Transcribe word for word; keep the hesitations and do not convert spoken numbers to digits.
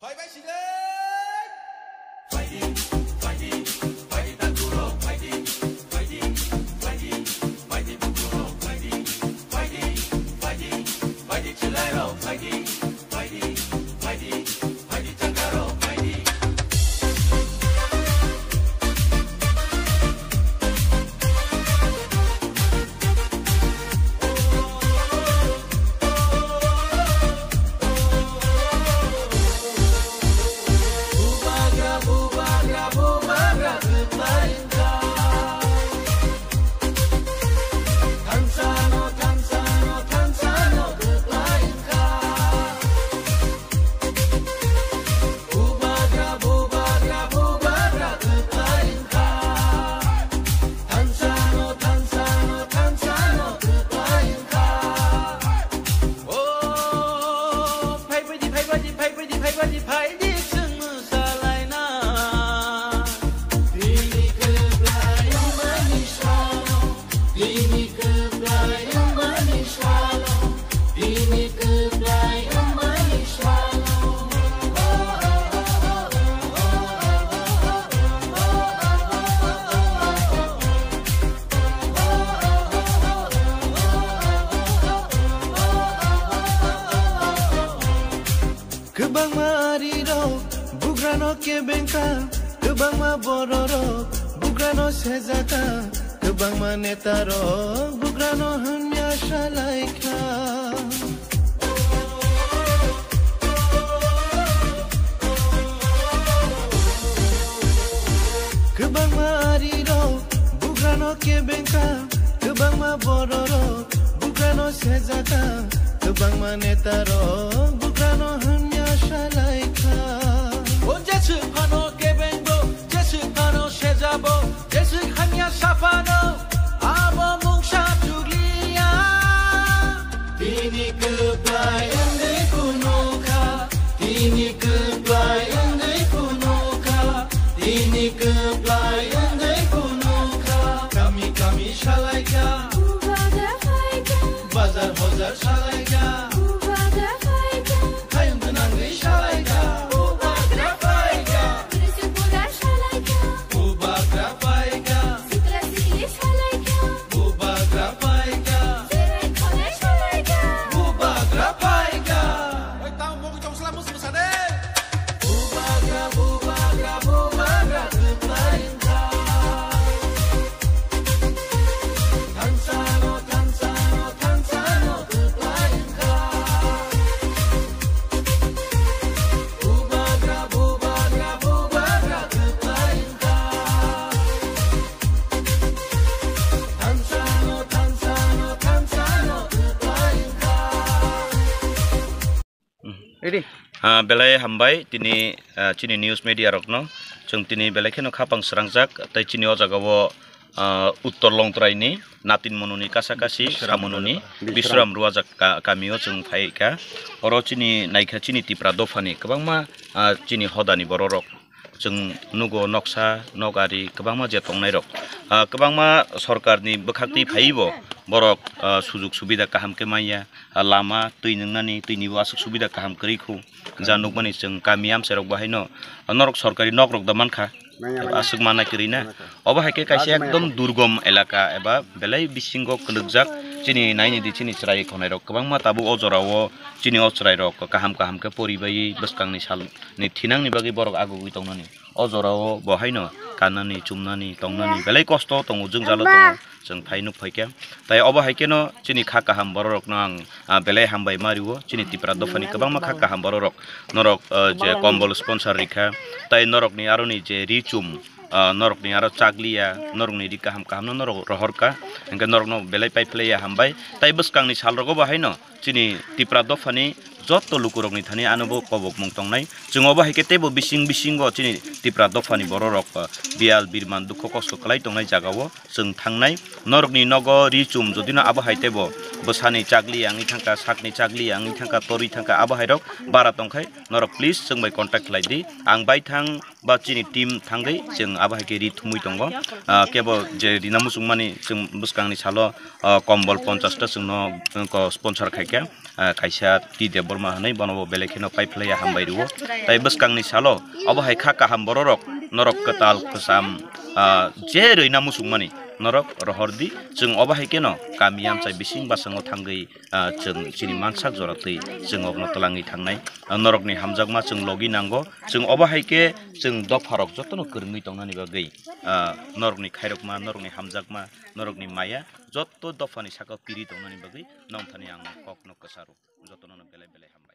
O, phai baidi, phai baidi, phai baidi, phai baidi, phai di chwng mwsalaina. Bini kwplai wngmani salo, bini kwplai wngmani salo, bini kwplai wngmani salo. Kwbangma arirok bugrano kebengkha, kwbangma bororok bugrano sejaka, kwbangma netarok bugrano hwnmya salaikha. Kwbangma arirok bugrano kebengkha, kwbangma bororok bugrano sejaka, kwbangma netarok bugrano hwnmya salaikha. O jeswk phano kebengbo, jeswk phano sejabo, jeswk hamya saphano, abo mungsa chukliya. Bini kwplai wngwi phunukha, bini kwplai wngwi phunukha, bini kwplai wngwi phunukha. Kami kami salaikha, Bubagra phaikha, bazar hojar salaikha, Bubagra phaikha, hayung gwnangwi salaikha, Bubagra phaikha. Trisipura salaikha, Bubagra phaikha. Sikla sikli salaikha, Bubagra phaikha. Sirai khonai salaikha, Bubagra phaikha. Oi, tamo mugwi tong sla mus musa de. Bubagra, bubagra, bubagra kwplai wngkha. Thansano, thansano, thansano kwplai wngkha. Bubagra, bubagra, bubagra kwplai wngkha. Thansano, thansano, thansano kwplai wngkha. Ready? Ah, belai hambai tini, ah, chini news media rokno. Chwng tini belai kheno khapang srangjak, tei chini o jaga o, ah, Uttor Longtraini Natin Mononi kasa kasi Bisram Samononi Ruajak. Bisram Ruajak ka-, kamio chwng phai kha. Oro chini naikha chini Tipra dophani kwbangma, ah, chini hodani bororok. Chwng nugo noksa, nok ari kwbangma je tongnairok. Ah, kwbangma sorkarni bwkhaktwi phaibo borok, ah, sujuk subida kaham khe manya, ah, lama, twi nwngnani, twinibo aswk subida kaham kwrwi khu. Ja nukmani chwng kami amchairok bo haino, ah, norok sorkari nokrok da mankha. Manya, manya. Aswk mana kwrwi na. Manya. Obo hai khe kaisa aswk manya ekdom kho. Durgom elaka eba belai bisingo kwlwkjak chini naini di chini chwrai khonairok kwbangma tabuk o jorao chini o chwrairok kaham kaham khe poribai bwskangni sal ni thinangni bagwi borok agugwi tongnani. O jorao bo haino kannani, chumnani, tongnani belai kosto tongo, jwngjalo tongo, chwng phai nuk phai khe. Tai obo hai kheno chini kha kaham bororokno ang, ah, belai hambai ma rio. Chini Tipra dophani kwbangma kha kaham bororok norok, ah, je kombol sponsor rikha, tai norokni aroni je ri chum, ah, norokni aro chakliya, norokni ri kaham kahamno norok rohorkha, hwnkhe norokno belai pai phlaiya hambai. Tai bwskangni salrogo bo haino chini Tipra dophani joto lukurokni thani ano bo kobokmung tongnai. Chwng obo hai khe teibo bising bisingo chini Tipra dophani bororok, ah, biyal birman dukho kosto kwlai tongnai jagao chwng thangnai. Norokni nogo ri chum jodino abo hai teibo bwsani chakli wngwi thangkha, sakni chakli wngwi thangkha, torwi thangkha, abo hairok bara tongkhai norok please chwng bai contact khlai di. Ang bai thang ba chini team thangwi chwng abo hai khe ri thumwi tongo. Ah, kebo je rina muchungmani chwng bwskangni salo, ah, kombol ponchash ta chwngno, chwngko sponsor khaikha, ah, kaisa T Debbarma Debbarma hwnwi bono bo belai kheno paiphlaiya hambai rwo. Tai bwskangni salo obo hai kha kaham bororok norok kwtal kwcham, ah, je rwina muchungmani norok rohordi. Chwng obo hai kheno kami amchai bising bwskango thangwi, ah, chwng chini mansak jora twi chwng okno twlangwi thangnai. Ah, norokni hamjakma chwng logi nango. Chwng obo hai khe chwng dopharok jotono kwrwngwi tongnani bagwi, ah, norokni khairokma, norokni hamjakma, norokni maya jotto dophani saka piri tongnani bagwi nongthani ang kokno kwcharo. Jotono belai belai hambai.